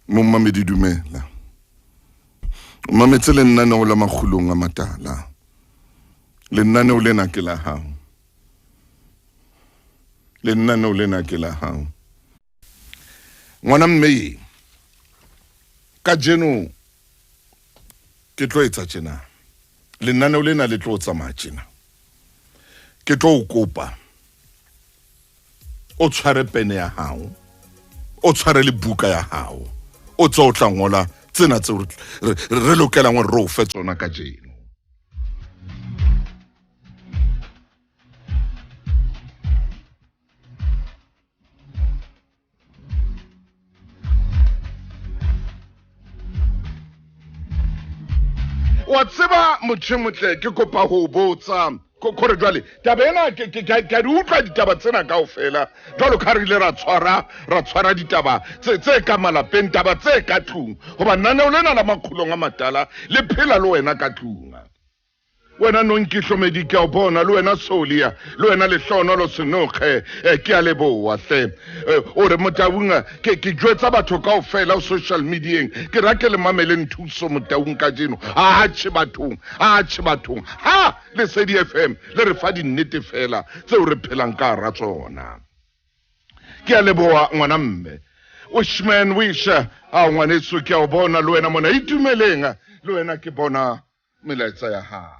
Momamedi dumela. O mametse lenaneo la makgulong a matala. Lenaneo lena ke la hao. Lenaneo lena ke la hao. Ngwana mme kajeno ke tlo etsa tjena. Lenaneo lena le tlo tsamaya tjena. Ke tlo o kopa o tshware pene ya hao o tshware le buka ya hao o tse o tla ngola tsena tseo re lokelang gore re o fe tsona kajeno. Wa tseba motho e motle, ke kopa ho botsa kore jwale taba ena ke a di utlwa ditaba tsena kaofela jwalo ka re ile ra tshwara ra tshwara ditaba tse ka malapeng, taba tse ka tlung, goba naneo lena la makgulong a matala le phela le wena ka tlung. Wena Nonkihlomedi ke a o bona, le wena Solia, le wena Lehlohonolo Senokge, ke a leboa hle. O re Motaung, ke ke jwetsa batho kaofela social medieng, ke ra ke le mameleng thuso Motaung kajeno. Atjhe bathong, atjhe bathong. Ha Lesedi FM le re fa dinnete fela tseo re phelang ka hara tsona. Ke a leboa ngwana mme. Wishman wish, a ngwaneso ke a o bona le wena mona itumeleng, le wena ke bona melaetsa ya hao.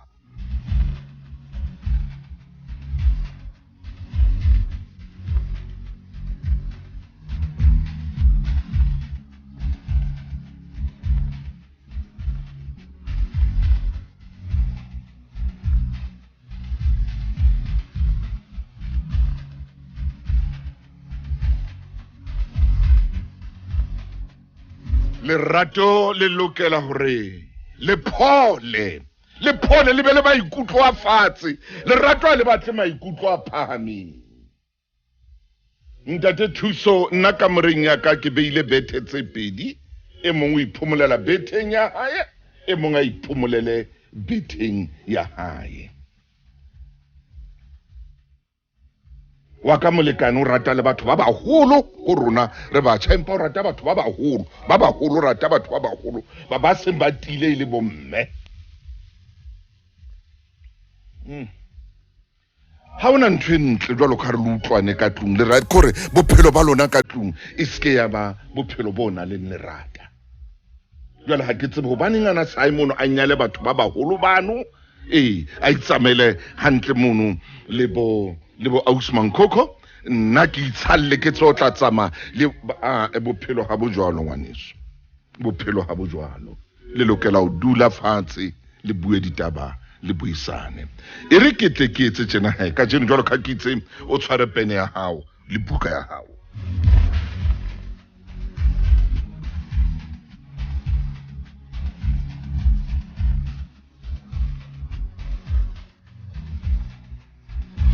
Lerato le lokela hore le phole, le phole, le be le maikutlo a fatshe. Lerato ha le batle maikutlo a phahameng. Ntate Thuso, nna kamoreng ya ka ke beile bethe tse pedi, e mong o iphomolela betheng ya hae, e mong a iphomolele betheng ya hae. Wa ka molekane o rata le batho ba baholo ho rona re batjha, empa o rata batho ba baholo, ba baholo, rata batho ba baholo ba ba seng ba tiile e le bomme. Ha ona ntho e ntle jwalo ka re le utlwane ka tlung, le rata kore bophelo ba lona ka tlung e seke ya ba bophelo bo nang le lerata. Jwale ha ke tsebe hobaneng ana sa mono a nyale batho ba baholo bano, ee a itsamaele hantle mono le bo le bo Ausman Coco, nna ke itshalle ke tse o tla tsamaya le bophelo ha bo jwalo ngwaneso, bophelo ha bo jwalo. Le lokela ho dula fatshe le bue ditaba le buisane. E re ke tle ke etse tjena he kajeno jwalo ka ke itse o tshware pene ya hao le buka ya hao.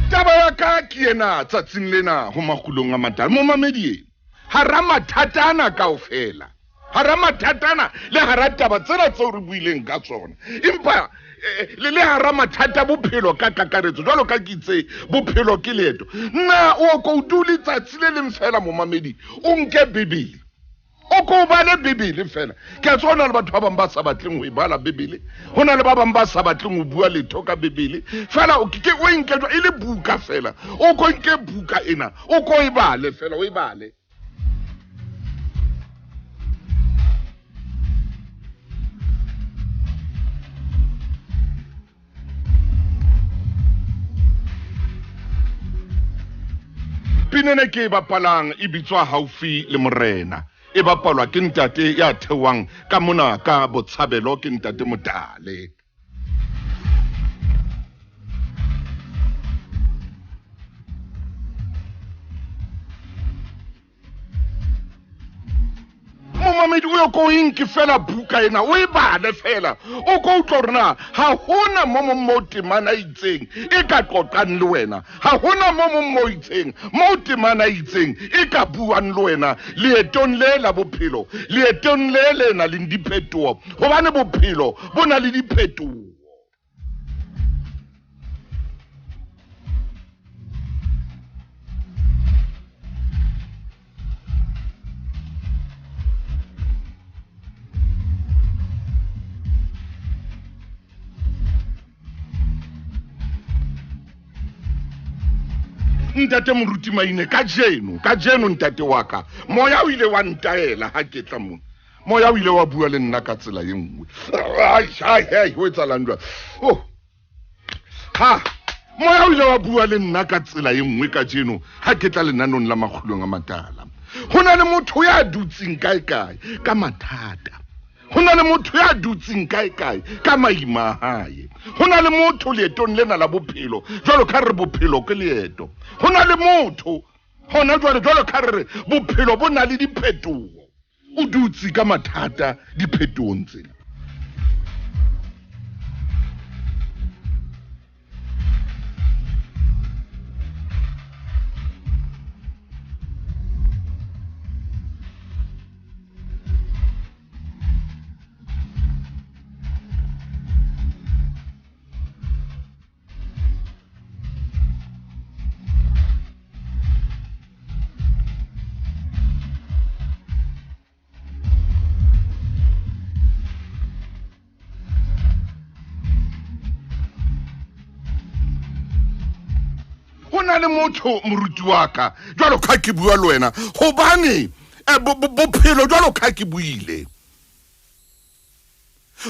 Taba ya ka ke ena tsatsing lena ho makgulong a matala. Momamedi e hara mathata ana kaofela, hara mathata ana le hara taba tsena tseo re buileng ka tsona, empa le le hara mathata bophelo ka kakaretso, jwalo ka ke itse bophelo ke leeto. Na o ko o dule tsatsi le leng fela momamedi, o nke Bibele, o ko o bale Bibele fela. Ke a tseba ho na le batho ba bang ba sa batleng ho e bala Bibele, ho na le ba bang ba sa batleng ho bua letho ka Bibele fela. O ke o e nke jwa e le buka fela, o ko nke buka ena, o ko e bale fela, o e bale. Pina ena ke e bapalang e bitswa Haufi le Morena, e bapalwa ke ntate ya theohang ka mona ka Botshabelo, ke ntate Motale. Momamedi o ye ko o enke fela buka ena o e bale fela, o ko utlwa hore na ha hona mo mong mo temana e itseng e ka qoqang le wena, ha hona mo mong mo itseng mo temana e itseng e ka buang le wena leetong le la bophelo, leetong le le nang le diphetoho, hobane bophelo bo na le diphetoho. Ntate Moruti Maine, kajeno, kajeno ntate wa ka, moya o ile wa ntaela ha ke tla mona. Moya o ile wa bua le nna ka tsela e nngwe. Ai, ai, ai, ho etsahalang jwale? Oh. Ha, moya o ile wa bua le nna ka tsela e nngwe kajeno ha ke tla lenanong la Makgulong a Matala. Ho na le motho ya dutseng kae-kae ka mathata. Ho na le motho ya dutseng kae-kae ka maima a hae. Ho na le motho leetong lena la bophelo, jwalo ka re bophelo ke leeto. Ho na le motho hona jwale, jwalo ka re re bophelo bo na le diphetoho. O dutse ka mathata diphetohong tsena. Ho na le motho moruti wa ka jwalo ka ke bua le wena, hobane bophelo jwalo ka ke buile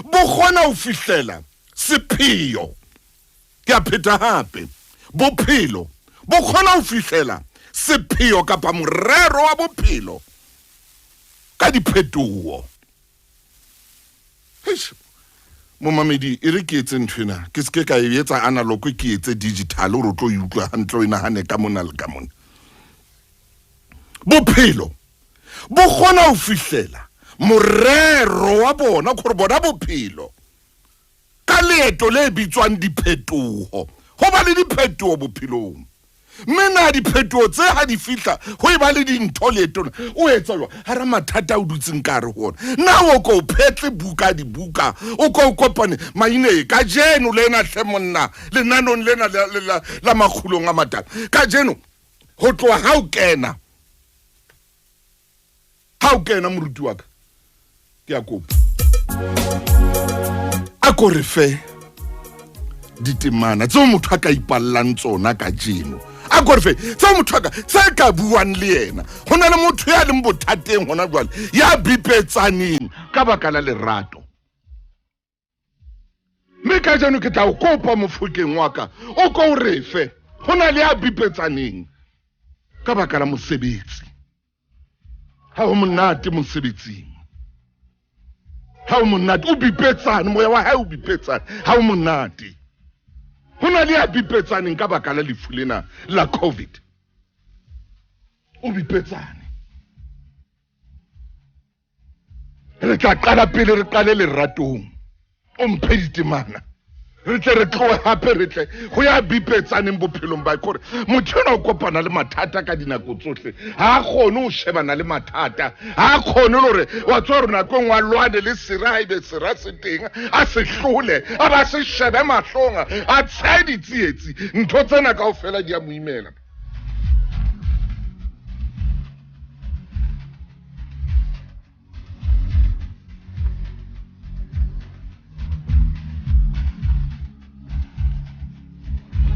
bo kgona ho fihlela sepheo. Ke a pheta hape, bophelo bo kgona ho fihlela sepheo kapa morero wa bophelo ka diphetoho. Eish, momamedi, e re ke etse ntho ena, ke seke ka e etsa analog, ke etse digital hore o tlo e utlwa hantle, o e nahane ka mona le ka mona. Bophelo bo kgona ho fihlela morero wa bona, gore bona bophelo ka leeto le bitswang diphetoho. Ho ba le diphetoho bophelong, mme na diphetoho tse ha di fihla ho e ba le dintho leetong, o etsa jwang hara mathata a o dutseng ka hare ho ona? Na o ko o phetle buka dibuka, o ko o kopane Maine kajeno lena hle monna, lenanong lena la Makgulong a Matala kajeno, ho tloha ha o kena, ha o kena moruti wa ka, ke a kopa a ko re fe ditemana tseo motho a ka ipallang tsona kajeno, a ko re fe tseo motho a ka tse ka buang le yena. Ho na le motho ya leng bothateng hona jwale, ya bipetsaneng ka baka la lerato, mme kajeno ke tla o kopa mofokeng wa ka, o ko o re fe. Ho na le ya bipetsaneng ka baka la mosebetsi. Ha ho monate mosebetsing, ha ho monate, o bipetsane, moya wa hae o bipetsane, ha ho monate. Ho na le ya bipetsaneng ka baka la lefu lena la COVID, o bipetsane. Re tla qala pele, re qale leratong, o mphe ditemana, re tle re tlohe hape re tle ho ya bipetsaneng bophelong ba kore motho enwa o kopana le mathata ka dinako tsohle, ha a kgone ho shebana le mathata, ha a kgone le hore wa tswa hore nako e nngwe a lwane le sera, ha ebe sera se teng a se hlole, a ba se shebe mahlong, a tshae ditsietsi, ntho tsena kaofela di a mo imela.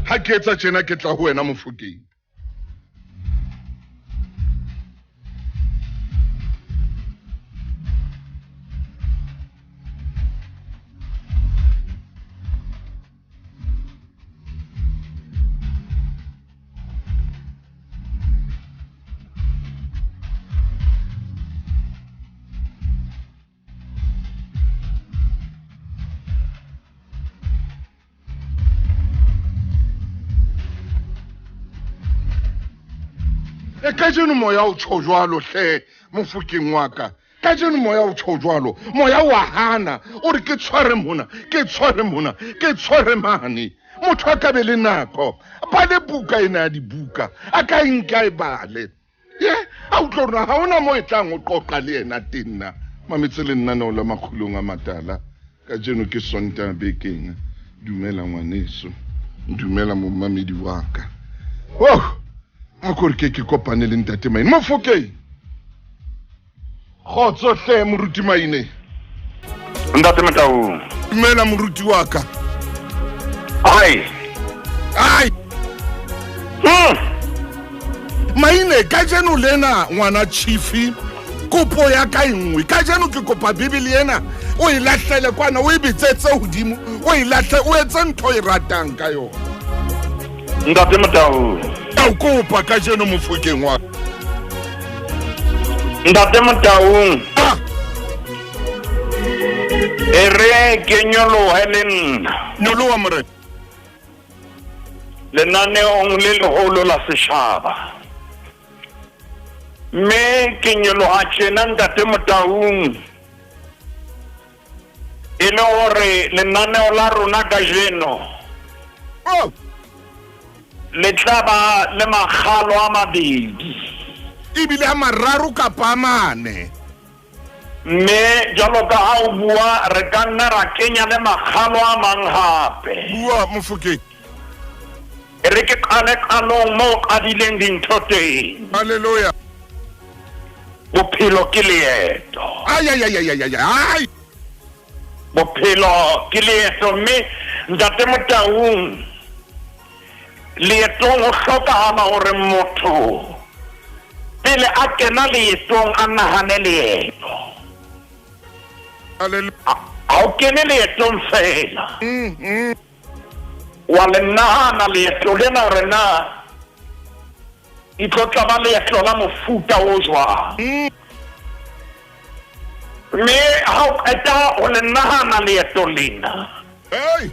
Ha ke etsa tjena ke tla ho wena Mofokeng. E kajeno moya o tjho jwalo hle Mofokeng wa ka, kajeno moya o tjho jwalo, moya wa hana o re ke tshware mona, ke tshware mona, ke tshware mane. Motho a ka be le nako, bale buka ena ya dibuka, a ka e nka e bale, ye a utlwa gore ga ona mo e tlang o qoqa le yena teng. Nna mametse lenaneo la Makgulong a Matala kajeno ke Sontaha bekeng. Dumela ngwaneso, dumela momamedi wa ka. Oh, a kore ke kopane le ntate Maine Mofokeng. Kgotso hle moruti Maine. Ntate Motaung. Dumela moruti wa ka. Ai. Ai. Maine kajeno lena ngwana Chifi, kopo ya ka e nngwe kajeno, ke kopa Bibele ena o e lahlele kwana, o e betsetse hodimo, o e lahle, o etse ntho e ratang ka yona. Ntate Motaung. Ka o kopa kajeno Mofokeng wa. Ntate Motaung. Ah. E re ke nyolohe le nna. Nyoloha morena. Lenaneong le leholo la seshaba. Mme ke nyoloha tjena Ntate Motaung. E le hore lenaneo la rona kajeno Oh. le tla ba le makgalo a mabedi. Ebile a mararo kapa a mane. Mme jwalo ka ha o bua, re ka nna ra kenya le makgalo a mang hape. Bua Mofokeng. E re ke qale qalong moo qadileng dintho teng. Hallelujah. Bophelo ke leeto. Ay ay ay ay ay ay. Bophelo ke leeto, mme Ntate Motaung, leetong ho hlokahala hore motho pele a kena leetong a nahane leeto. Hallelujah. Ha o kene leetong fela. Wa le nahana leeto lena hore na e tlo tla ba leeto la mofuta o jwang. Mme ha o qeta ho le nahana leeto lena, Hey.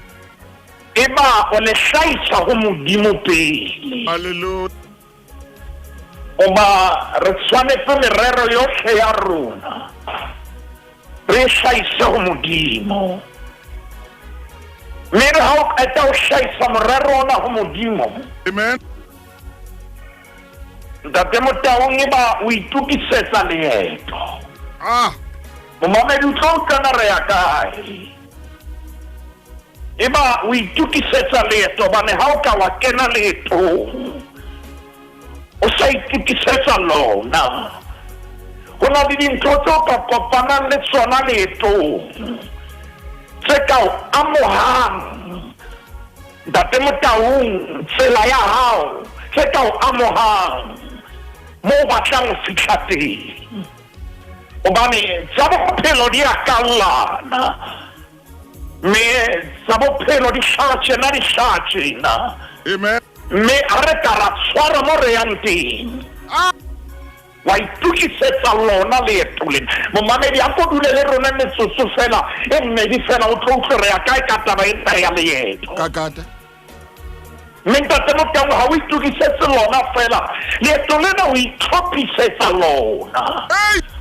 eba o le hlahisa ho Modimo pele. Hallelujah. Hoba re tshwanetse merero yohle ya rona re hlahise ho Modimo. Mme re ha o qeta ho hlahisa morero ona ho Modimo, Amen. Ntate Motaung, eba o itokisetsa leeto. Ah. Momamedi o tlo utlwana re ya kae. Eba o itokisetsa leeto, hobane ha o ka wa kena leetong o sa itokisetsa lona, ho na le dintho tse o ka kopanang le tsona leetong tse ka o amohang Ntate Motaung tsela ya hao, tse ka o amohang mo o batlang ho fihla teng. Hobane tsa bophelo di a kallana, mme tsa bophelo di hlaha tjena, di hlaha tjena. Amen. Mme ha re ka ra tshwara mo re yang teng, wa itokisetsa lona leeto lena. Momamedi, a ko dule le rona metsotso fela e mmedi fela, o tlo utlwe re ya kae ka taba ena ya leeto. Kakata. Mme Ntate Motaung, ha o itokisetse lona fela, leeto lena o itlhophisetsa lona.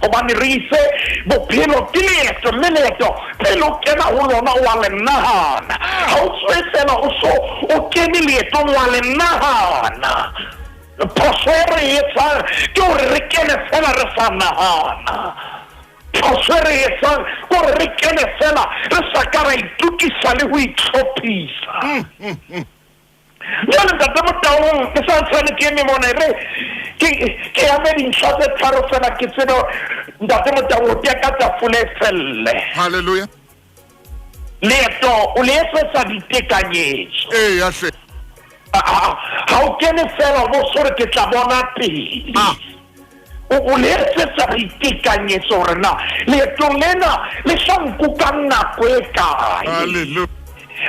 Hobane re itse bophelo ke leeto, mme leeto pele o kena ho lona o a le nahana. Ha o tswe fela o so o kene leetong, wa le nahana. Phoso e re etsang ke hore re kene fela re sa nahana. Phoso e re etsang ke hore re kene fela re sa ka ra itokisa le ho itlhophisa. Jwale Ntate Motaung, ke sa ntshane ke eme mona, e re ke ame dintlha tse tharo fela, ke tsebe Ntate Motaung ho tea ka tafole e felle. Hallelujah. Leeto o le etsetsa ditekanyetso. Eya hle. Ha o kene fela o bo so re ke tla bona pele. O le etsetsa ditekanyetso hore na leetong lena le tla nkuka nako e kae. Hallelujah.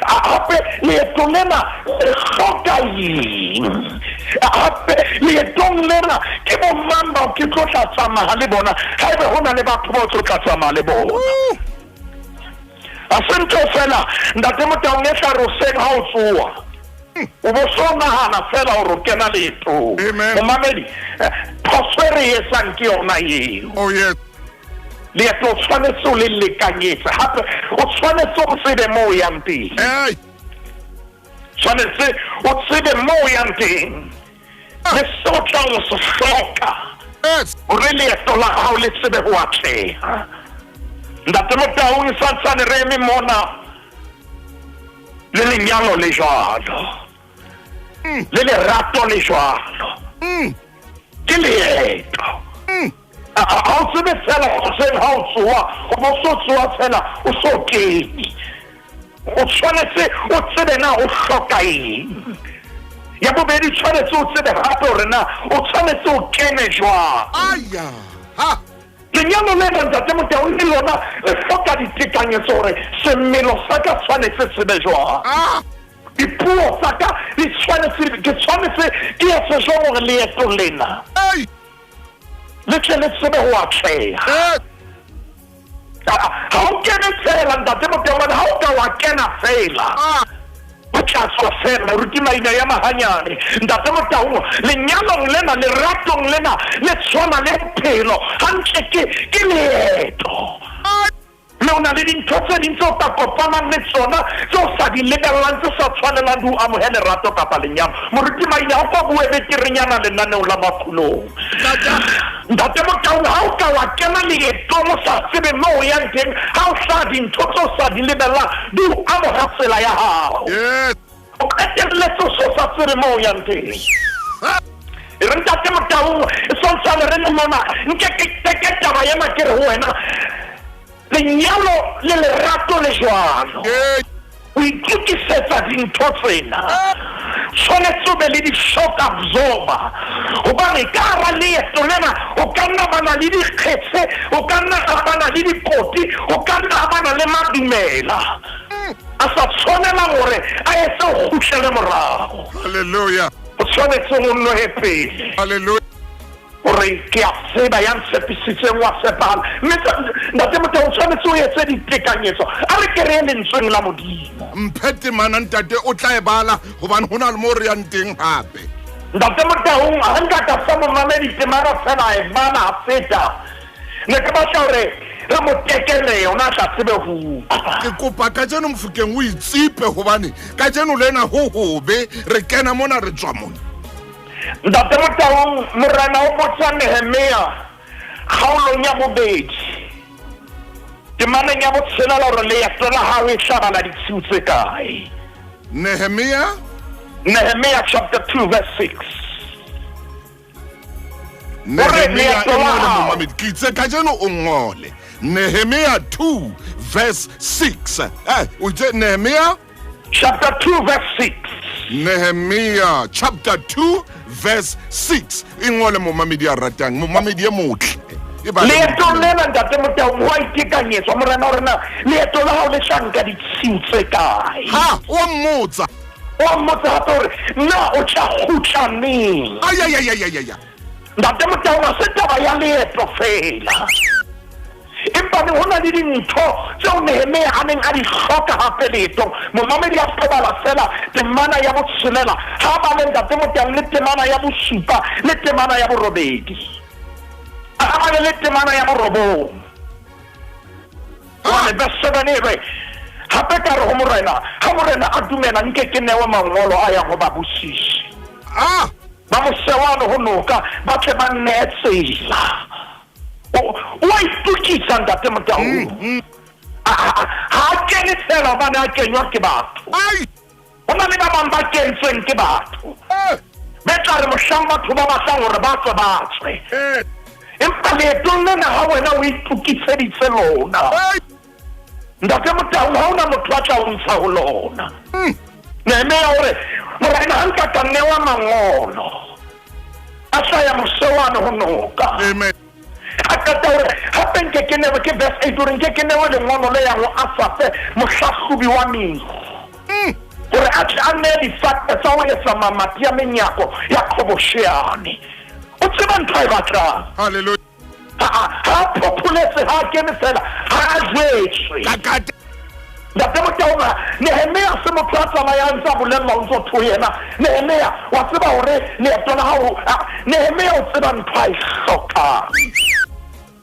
Hape leetong lena re hloka eng? Hape leetong lena ke bo mang bao ke tlo tla tsamaya le bona? Haebe ho na le batho bao tlo tla tsamaya le bona. Ha se ntho fela Ntate Motaung e tla re hoseng ha o tsoha, o bo so nahana fela hore o kena leetong. Amen. Momamedi, phoso e re etsang ke yona eo. Oh yes. Leeto o tshwanetse o le lekanyetse, hape o tshwanetse o tsebe moo o yang teng. Hey. Tshwanetse o tsebe moo o yang teng le seo o tlang ho se hloka Yes. hore leeto la hao le tsebe ho atleha. Ntate Motaung, e santsane re eme mona le lenyalo le jwalo, le lerato le jwalo. Ke leeto. Ha o tsebe fela hoseng ha o tsoha, o bo so tsoha fela o so kene. O tshwanetse o tsebe na o hloka eng. Ya bobedi, tshwanetse o tsebe hape hore na o tshwanetse o kene jwang. Aya ha. Lenyalo lena, Ntate Motau, le lona le hloka ditekanyetso hore semelo sa ka tshwanetse se be jwang. Ah. Dipuo tsa ka di tshwanetse, ke tshwanetse ke etse jwang hore leeto lena Ei. le tle le tsebe ho atleha. Eh. Ha o kene fela, Ntate Motau, hobane ha o ka wa kena fela, Ah. o tla tswa fela. Moruti Maina ya Mahanyane, Ntate Motau, lenyalong lena, leratong lena, le tshwana le bophelo hantle, ke ke leeto. Ai. Mme o na le dintho tse ding tse o ka kopanang le tsona tse o sa di lebellang, tse sa tshwanelang di o amohe lerato kapa lenyalo. Moruti Maina, o ko bue beterenyana lenaneong la Makhulong. Tata. Ntate Motau, ha o ka wa kena leetong o sa tsebe moo o yang teng, ha o hlaha dintho tse o sa di lebellang di o amoha tsela ya hao. Yes. O qetelletse o so sa tsebe moo o yang teng. Ha. E re Ntate Motau, e santsane re le mona, nke ke teke taba ena ke re ho wena, lenyalo le lerato le jwalo. Eh. O itokisetsa dintho tsena. Tshwanetse o be le di-shock absorber, hobane ka hara leeto lena o ka nna bana le dikgetse, o ka nna a bana le dikoti, o ka nna a bana le madumela a sa tshwanelang hore a etse o kgutlele morao. Hallelujah. O tshwanetse o nohe pele Hallelujah. hore ke a tseba ya ntshepisitseng wa tshepahala. Mme Ntate Motau, o tshwanetse o etse ditekanyetso. A re ke re ye lentsweng la Modimo. Mphe temana, ntate, o tla e bala hobane ho na le moo re yang teng hape. Ntate Motaung, ha nka ka fa momamedi temana fela a e bala a feta, ne ke batla hore re mo tekele yona a tla tsebe ho utlwa. Ke kopa kajeno Mofokeng o itsipe hobane kajeno lena ho hobe, re kena mona re tswa mona. Ntate Motaung, Morena o botsa Nehemia kgaolong ya bobedi temaneng ya botshelela hore leeto la hao e tla bala ditshiu tse kae. Nehemia. Nehemia chapter 2 verse 6. Nehemia leeto e la ngole hao. momamedi, ke itse kajeno o ngole Nehemia 2 verse 6. O itse Nehemia Chapter 2 verse 6. Nehemia chapter 2 verse 6. E ngole momamedi ya ratang, momamedi e motle. E bale Leeto momamedi. lena, Ntate Motau, ho a itekanyetswa. Morena o re na leeto la hao le tla nka ditshiu tse kae. Ha o mmotsa. O mmotsa hape hore na o tla kgutla neng. Ay ay ay ay ay ay. Ntate Motau, ha se taba ya leeto fela, empa ne ho na le dintho tseo Nehemia a neng a di hloka hape leetong. Momamedi a se bala fela temana ya botshelela, ha ba le Ntate Motau le temana ya bosupa le temana ya borobedi, a ba le temana ya borobong. Jwale verse 7 e re, hape ka re ho Morena, ha Morena a dumela nke ke newe mangolo a yang ho babusisi Ah. ba mosewane ho noka, ba tle ba nnehe tsela. O a itokisa, Ntate Motau. Ha a kene fela hobane a kenywa ke batho. Ai. Ho na le ba bang ba kentsweng ke batho. Eh. Be tla re mohlang batho ba batlang hore ba tswe, ba tswe. Eh. Empa leetong lena ha wena o itokiseditse lona, Ai. Ntate Motau, ha hona motho a tla o ntsha ho lona. Nehemia o re, Morena ha nka ka newa mangolo a tla ya mosewane ho noka. Amen. A qeta hore hape nke ke newe, ke verse 8, hore nke ke newe lengolo le yang ho Asafe mohlahlobi wa mino, hore a tle a neye difate tsa ho etsa mamati a menyako ya qhobosheane. O tseba ntho a e batlang. Hallelujah. Ha a phopholetse, ha a kene fela, ha a jwetswe. Kakate. Ntate Motau, Nehemia se motho a tsamayang tsa bolella o ntso tho yena. Nehemia wa tseba hore leeto la hao, Nehemia o tseba ntho a e hlokang.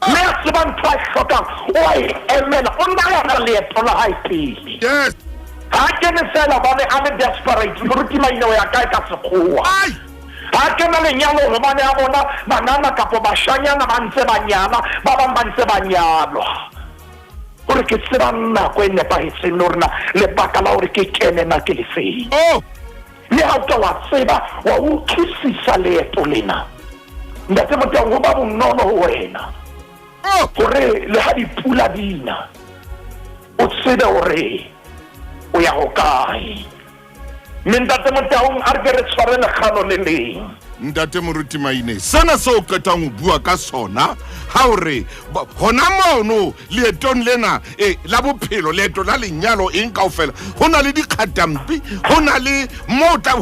Mme a tseba ntho a e hlokang, o a e emela, o nahana leeto la hae pele. Yes. Ha a kene fela hobane a le desperate, moruti Maina o ya kae ka sekgowa. Ai. Ha kena lenyalong hobane a bona banana kapo bashanyana ba ntse ba nyala, ba bang ba ntse ba nyalwa. Hore ke tseba nako e nepahetseng le hore na lebaka la hore ke kene na ke lefeng. Oh. Le ha o ka wa tseba, wa utlwisisa leeto lena, Ntate Motau, ho ba bonolo ho wena Oh. hore le ha dipula di na, o tsebe hore o ya hokae. Mme Ntate Motaung, a re ke re tshware lekgalo le leng. Ntate Moruti Maine, sena seo o qetang ho bua ka sona, ha o re hona mono leetong lena e la bophelo, leeto la lenyalo, eng kaofela, ho na le dikgatampi, ho na le moo tla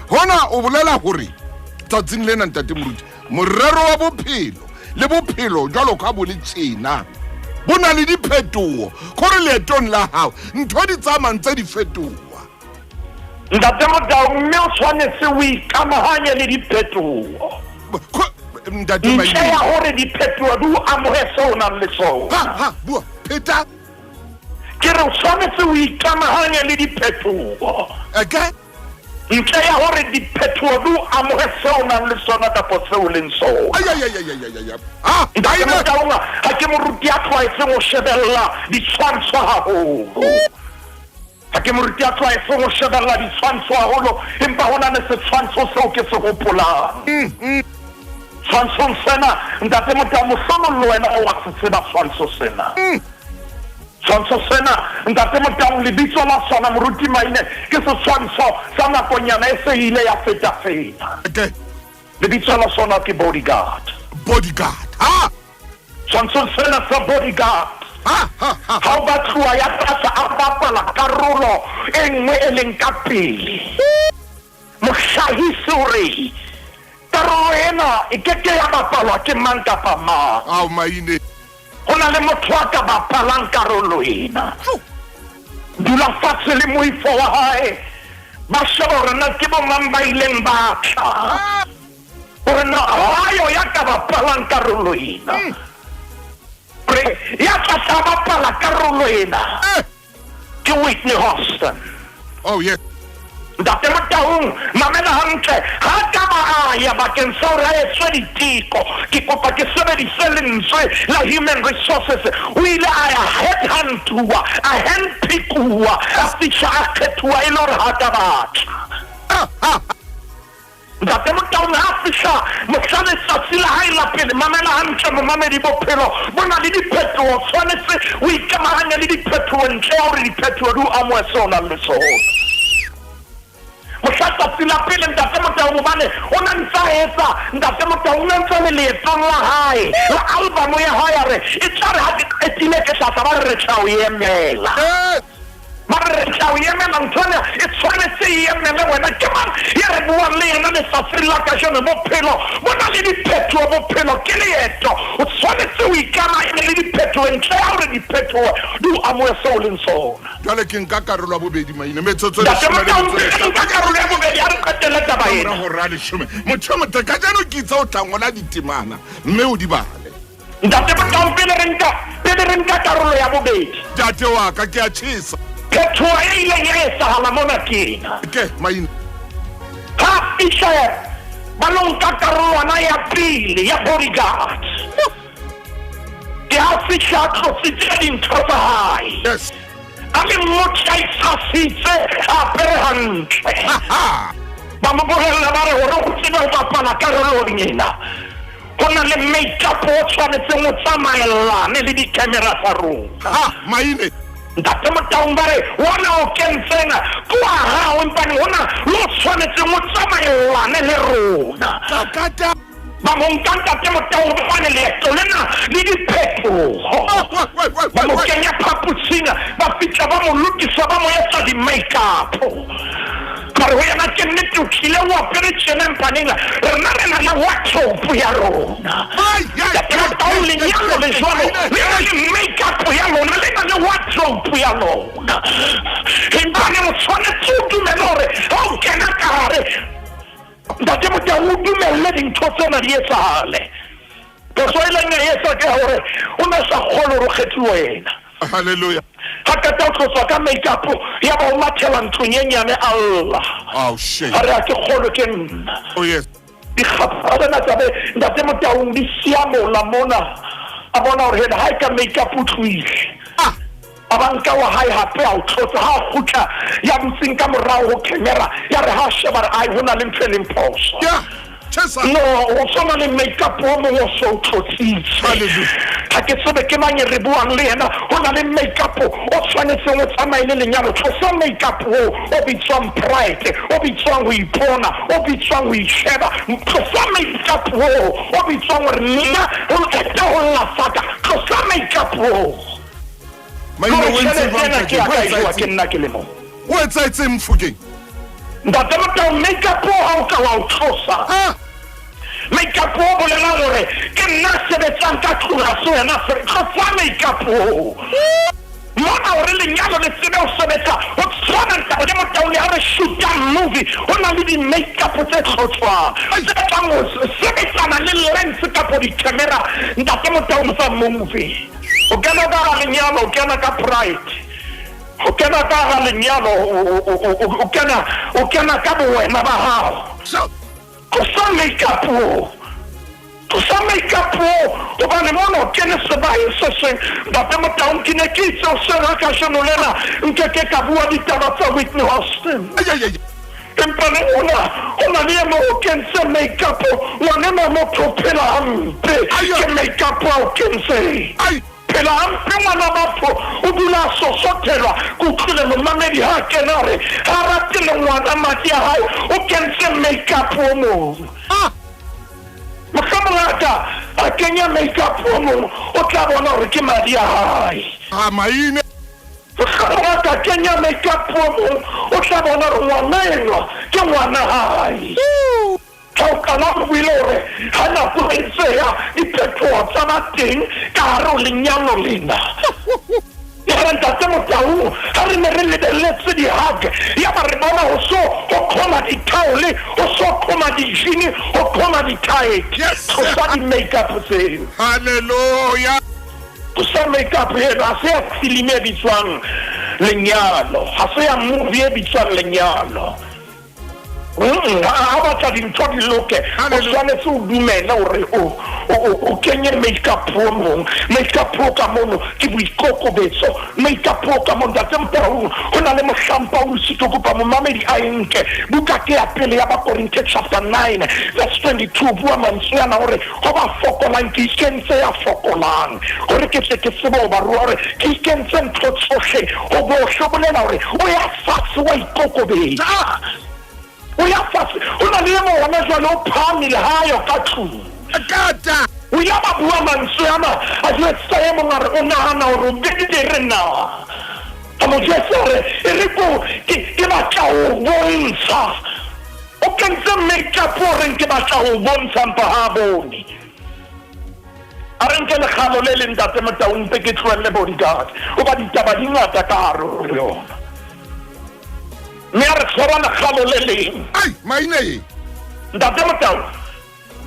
hona o bolela hore tsatsing lena, Ntate Moruti, morero wa bophelo le bophelo jwalo ka bo le tjena bo na le diphetoho, kore leetong la hao ntho di tsamayang tse di fetoha. Ntate Motaung, mme o tshwanetse o ikamahanye le diphetoho. Ntate Ntle Maine. ya hore diphetoho di o amohe seo o nang le sona. Ha, ha, bua, pheta. Ke re o tshwanetse o ikamahanye le diphetoho. Okay. Ntle ya hore diphetoho di o amohe seo o nang le sona kapa seo o leng sona. Ay, ay, ay, ay, ay, ay, ay. Ah, Ntate Maine. Motaung, ha ke moruti ya tlwaetseng ho shebella ditshwantsho haholo. Ha ke moruti ya tlwaetseng ho shebella ditshwantsho haholo, empa ho na le setshwantsho seo ke se hopolang. Tshwantshong sena, Ntate Motaung, mohlomong le wena o wa se tseba tshwantsho sena. Tshwantsho sena, Ntate Motaung, lebitso la sona, Moruti Maine, ke setshwantsho sa nakonyana e se ile ya feta-feta. Okay. Lebitso la sona ke Bodyguard. Bodyguard. Ha! Tshwantshong sena sa Bodyguard, Ha, ha, ha. ha o batluwa ya tlasa a bapala karolo e nngwe e leng ka pele. Mohlahisi o re karolo ena e ke ke ya bapalwa ke mang kapa mang. Ao, Maine. Ho na le motho a ka bapalang karolo ena. Dula fatshe le moifo wa hae, ba sheba hore na ke bo mang ba ileng ba tla. Hore na hayo ya ka bapalang karolo ena. Re ya tla tla bapala karolo ena. Ke Whitney Houston. Oh yes. Ntate Motaung, mamela hantle, ha ka ba a ya bakeng sa hore a etswe diteko, ke kopa ke sebedise lentswe la human resources. O ile a ya headhuntuwa, a handpickuwa, a fihla a kgethuwa e le hore ha ka batla. Ntate Motaung ha fihla mohla letsatsi la hae la pele, mamela hantle momamedi, bophelo bo na le diphetoho, tshwanetse o ikamahanye le diphetoho ntle ya hore diphetoho di o amohe seo o nang le sona. Mohla tsatsi la pele, Ntate Motaung, hobane o na ntse a etsa, Ntate Motaung o ne ntse le leetong la hae la album ya hae, a re e tla re ha ke qetile ke tla tla, ba re re tla o emela. Ba re re tla o emela, ntho ena e tshwanetse e emele wena. Ke mang ya re buang le yena letsatsing la kajeno? Bophelo bo na le diphetoho, bophelo ke leeto, o tshwanetse o ikamahanye le diphetoho ntle ya hore diphetoho di o amohe seo o leng sona. Jwale ke nka karolo ya bobedi, Maine, metsotso e Ntate leshome le Motaung, metso e pele nka karolo ya bobedi, ha re qetelle taba Ka ena. mora hora ya leshome. Motho e motle, kajeno ke itse o tla ngola ditemana mme o di bale. Ntate Motaung, pele re nka, pele re nka karolo ya bobedi. Ntate wa ka, ke a tjhesa. Phetoho e ileng ya etsahala mona ke ena. Ke, Maine. Ha fihla ba lo nka karolwana ya pele ya Bodyguard. Ke ha fihla a tlotsitse dintho tsa hae. Yes. A le motho a itshasitse, a apere hantle. Ha. Ba mo bolella ba re hore o tsebe ho bapala karolong ena, ho na le make-up o tshwanetseng o tsamaellane le di-camera tsa rona. Ha, Maine. Ntate Motaung, ba re ona o kentseng ke wa hao, empane hona le o tshwanetseng o tsamaellane le rona. Kakata. Ba mo nka, Ntate Motaung, hobane leeto lena le diphetoho. Ba mo kenya phaposing, ba fihla ba mo lokisa, ba mo etsa di-make-up. Ka re ho yena, ke nnete o tlile o apere tjena, empaneng rena re na le wardrobe ya rona. Ntate Motaung, lenyalo le jwalo, le na le make-up ya lona, le na le wardrobe ya lona, empaneng o tshwanetse o dumele hore ha o kena ka hare, Ntate Motaung, o dumelle dintho tsena di etsahale. Phoso e leng ya etsa ke hore o ne sa kgolwe hore o kgethuwe wena. Hallelujah. Ha qeta ho tlotswa ka make-up, ya ba o mathela ntlong e nyane, a lla. Oh shit. A re ha ke kgolwe ke nna. Oh yes. Dikgapha tsena tsa be, Ntate Motaung, di siamola mona, a bona hore ha e ka make-up o tlohile. Ah. A ba nka wa hae hape a o tlotsa. Ha a kgutla, ya dutseng ka morao ho camera ya re ha a sheba re ai, ho na le ntho e leng phoso. Yeah. Tjhesa. No, o tshwana le makeup o mongwe o so o tlotsitse. Hallelujah. Ga ke tsebe ke mang e re buang le yena, go na le makeup o tshwanetseng o tsamaye le lenyalo. Tlosa makeup o o bitswang pride, o bitswang ho ipona, o bitswang ho isheba. Tlosa makeup o o bitswang hore nna ho qeta ho lla saka. Tlosa makeup o. Maine Hore o entse tjhelete jwang ena ke kajeno? ya Ho ka e jewa ke etsahetseng? nna ke le mong. Ho etsahetseng Mofokeng? Ntate Motau, makeup o ha o ka wa o tlosa. Ah! Makeup o bolela hore ke nna a sebetsang ka tlung ha se wena se tlosa makeup o. Mona hore lenyalo le tsebe ho sebetsa ho tshwana ntate Motau le ha re shoota movie ho na le di-makeup tse tlotswang tse tlang ho sebetsana le lens kapo di-camera ntate Motau tsa movie. O kena ka hara lenyalo o kena ka pride. O kena ka hara lenyalo o kena o kena ka bowena ba hao. Tlosa makeup o. Tlosa makeup o hobane mona o kene sebaheng se seng. Ntate Motaung ke ne ke itse hoseng ha kajeno lena nke ke ka bua ditaba tsa Whitney Houston. Empa le mona ho na le e mong o kentse makeup ngwanenwa motho o phela hampe ke makeup a o kentseng. Phela hampe ngwana batho o dula a sosothelwa ke utlwile momamedi ha a kena a re ha a rate le ngwana madi a hae o kentse makeup o mong. Mohlomong a ka a kenya makeup o mong o tla bona hore ke madi a hae. Maine. Mohlomong a ka kenya makeup o mong o tla bona hore ngwana enwa ke ngwana hae. Ha o qala o buile hore ha nako e ntse e ya diphetoho tsa ba teng ka hare ho lenyalo lena. Yaba Ntate Motaung ha re ne re lebelletse di-hug yaba re bona ho so ho qhoma dithaole, ho so qhoma dijini, ho qhoma di-tight. Yes. Tlosa di-makeup tseo. Hallelujah. Tlosa makeup eno, ha se ya filimi e bitswang lenyalo, ha se ya movie e bitswang lenyalo. Ha o batla dintho di loke, o tshwanetse o dumele hore o o kenye makeup o mong. Makeup o ka mono ke boikokobetso. Makeup o ka mono, Ntate Motaung, ho na le mohlang Pauluse ke kopa momamedi a e nke. Buka ke ya pele ya Bakorinthe chapter 9 verse 22 o bua mantswe ana hore ho ba fokolang ke ikentse ya fokolang hore ke tle ke tsebe ho ba rua hore ke ikentse ntho tsohle ho bohle. O bolela hore o ya fatshe wa ikokobetsa. O ya fatshe. Ho na le e mong hona jwale o phahamile ha a yo ka tlung. Kata. O ile a ba bua mantswe ana a jwetsa e mong a re o nahana hore o betere na. A mo jwetsa hore e re ko ke ke batla ho bontsha. O kentse makeup o reng ke batla ho bontsha mpa ha a bone. A re nke lekgalo le leng Ntate Motaung mpe ke tlohelle bodyguard hoba ditaba di ngata ka hare ho yona. Mme a re tshwara lekgalo le leng. Ai, maina e. Ntate Motau.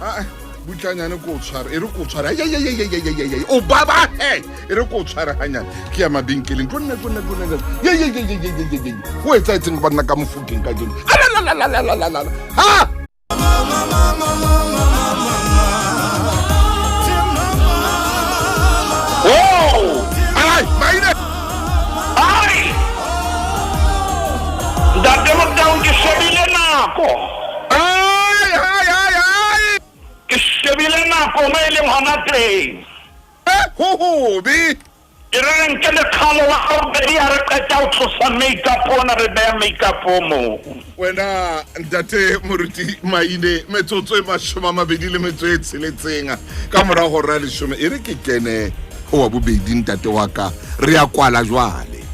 Ah, butlanyane ko o tshware, e re ko o tshware. Ai, ai, ai, ai, ai, ai, ai, ai. O baba he. E re ko o tshware hanyane. Ke ya mabenkeleng. Tlo nna, tlo nna, tlo nna. Ye, ye, ye, ye, ye, ye, ye, ye. Ho etsahetseng banna ka Mofokeng kajeno? Alalalalalalalala. Ha! Oh! Ai, maina. Ai! Ntate Motaung ke shebile nako. Ai, ai, ai, ai. Ke shebile nako mo e leng hona teng. Eh, ho hobe. Ke re re nke lekgalo la bobedi ha re qeta ho tlosa makeup ona re beha makeup o mong. Wena ntate Moruti Maine metsotso e 26 ka mora hora ya 10 e re ke kene ho wa bobedi ntate wa ka re ya kwala jwale.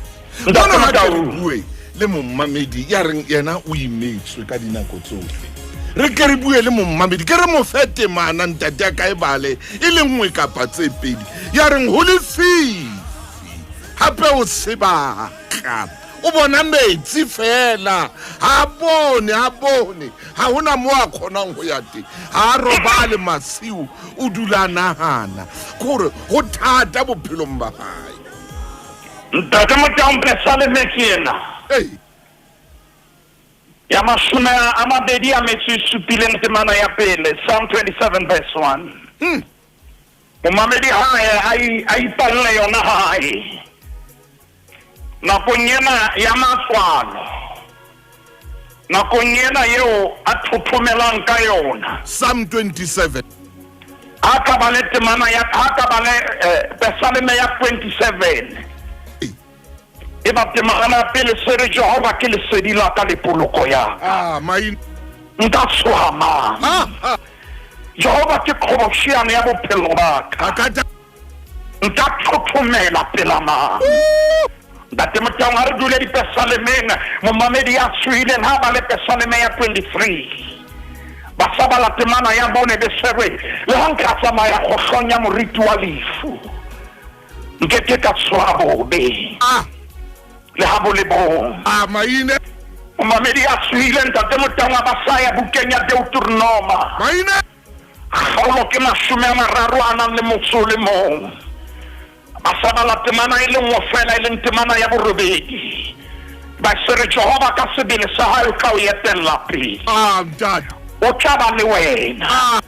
Ntate Mona ha ke re Motaung. bue le mommamedi ya reng yena o imetswe ka dinako tsohle. Re ke re bue le mommamedi ke re mo fe temana ntate a ka e bale e le nngwe kapa tse pedi ya reng ho lefifi hape o sebaka o bona metsi fela ha bone ha bone ha hona mo a kgonang ho ya teng ha a robale masiu o dula a nahana ke hore ho thata bophelong ba hae. Ntate Motaung Pesaleme ke ena. Ei. Ya 27 temana ya pele, Psalm 27 verse 1. Momamedi hae a ipalle yona hae. Nakong ena ya matswalo. Nakong ena eo a thothomelang ka yona. Psalm 27. A ka ba le temana ya a ka ba le eh, pesaleme ya 27. E ba temana ya pele se re Jehova ke lesedi la ka le poloko ya ka. Ah, main. Nka tshoha mang? Ah, ah. Jehova ke qhobosheane ya bophelo ba ka. Akata. Nka thothomela pela mang? Ntate Motaung, ha re dule dipesalemeng, momamedi ya tshohileng ha ba le pesaleme ya 23. Ba sa bala temana ya bone be se re, le ha nka tsamaya kgohlong ya moriti wa lefu, nke ke ka tshoha bobe. Ah. Le ha bo le bong. Ah, maine. Momamedi ya tshohileng, Ntate Motaung, a ba sa ya bukeng ya Deuteronoma. Maine. Kgaolo ke 30 a nang le motso o le mong. Ba sa bala temana e le nngwe feela, e leng temana ya borobedi. Ba se re Jehova ka sebele sa hae o tla o etella pele. Ah, ntate. O tla ba le wena. Ah.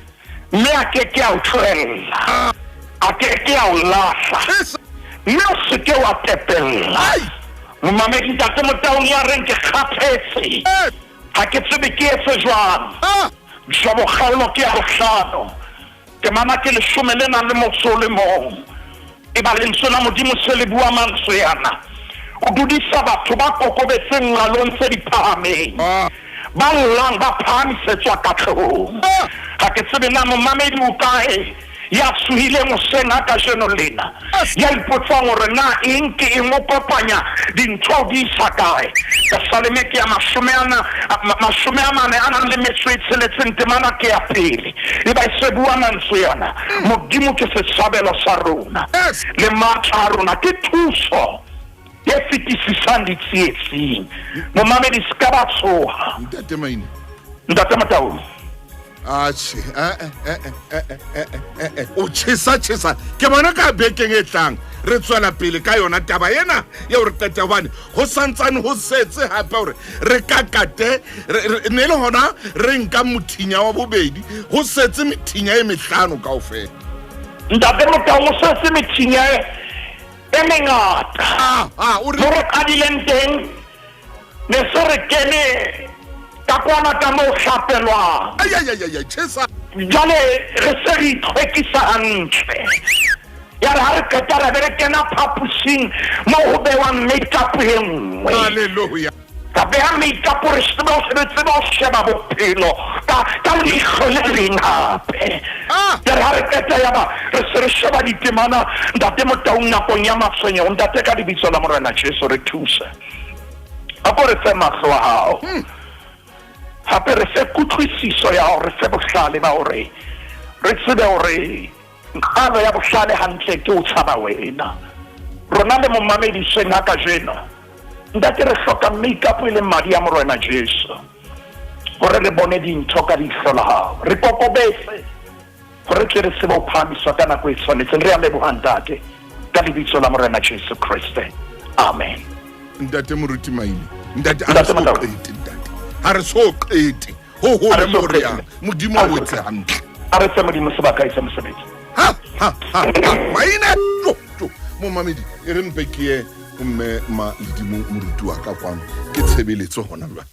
Mme a ke ke a o tlohella. Ah. A ke ke a o lahla. Yes. Mme o se ke wa tepella. Ai. Momamedi Ntate Motaung ya reng ke kgathetse. Eh. Ha ke tsebe ke etse jwang. Ah. Jobo kgaolo ke ya bohlano, temana ke leshome le nang le motso o le mong. Eba lentswe la Modimo se le bua mantswe ana, O dudisa batho ba kokobetseng nqalong tse diphahameng, Ah. ba llang ba phahamisetswa katlehong. Ah. Ha ke tsebe na momamedi o kae ya tsohileng hoseng ha kajeno lena, ya ipotsang hore na eng ke eng, o kopanya dintho o di isa kae. Pesaleme ke ya 44 a nang le metso e tsheletseng, temana ke ya pele. Eba e se bua mantswe ana, Modimo ke setshabelo sa rona Yes. le matla a rona, ke thuso e fetisisang ditsietsing. Momamedi, se ka ba tshoha. Ntate Maine. Ntate Motaung. Atjhe, eh, eh, eh, eh, eh, eh, eh, o tjhesa tjhesa. Ke bona ka bekeng e tlang re tswela pele ka yona taba ena eo re qeta, hobane ho santsane ho setse hape hore re ka kate ne le hona re nka mothinya wa bobedi, ho setse methinya e mehlano kaofela. Ntate Motaung, o setse methinya e mengata. Ah, ah, o re Mo re qadileng teng ne se re kene ka kwana ka moo hlapelwang. Ai, ai, ai, ai, ai, tjhesa. Jwale re se re itlhwekisa hantle. Ya re ha re qeta re be re kena phaposing moo ho bewang makeup e nngwe. Hallelujah. Ka beha makeup re tsebe ho re tsebe ho sheba bophelo ka ka leihlo le leng hape. Ah. Ya re ha re qeta ya ba re se re sheba ditemana Ntate Motaung nakong ya matshwenyeho. Ntate, ka lebitso la Morena Jesu re thuse. A ko re fe mahlo a hao. Hape re fe kutlwisiso ya hore re fe bohlale ba hore re tsebe hore nqalo ya bohlale hantle ke o tshaba wena. Rona le momamedi seng ha kajeno. Ntate, re hloka makeup e leng madi a Morena Jesu hore re bone dintho ka leihlo la hao. Re kokobetse hore tle re tsebe ho phahamiswa ka nako e tshwanetseng. Re a leboha Ntate ka lebitso la Morena Jesu Kreste. Amen. Ntate Moruti Maine, ntate, a re Ntate so Motaung. qete, ntate. Ha re so qete. Ho Ha hole re so mo re yang. qete. Modimo Ha o re so etse qete. hantle. A re fe Modimo sebaka e se mosebetsi. Ha, ha, ha, ha. Maine, jo, jo. Momamedi, e re mpe ke ye ho mme ma Ledimo moruti wa ka kwano. Ke tshebeletso hona jwale.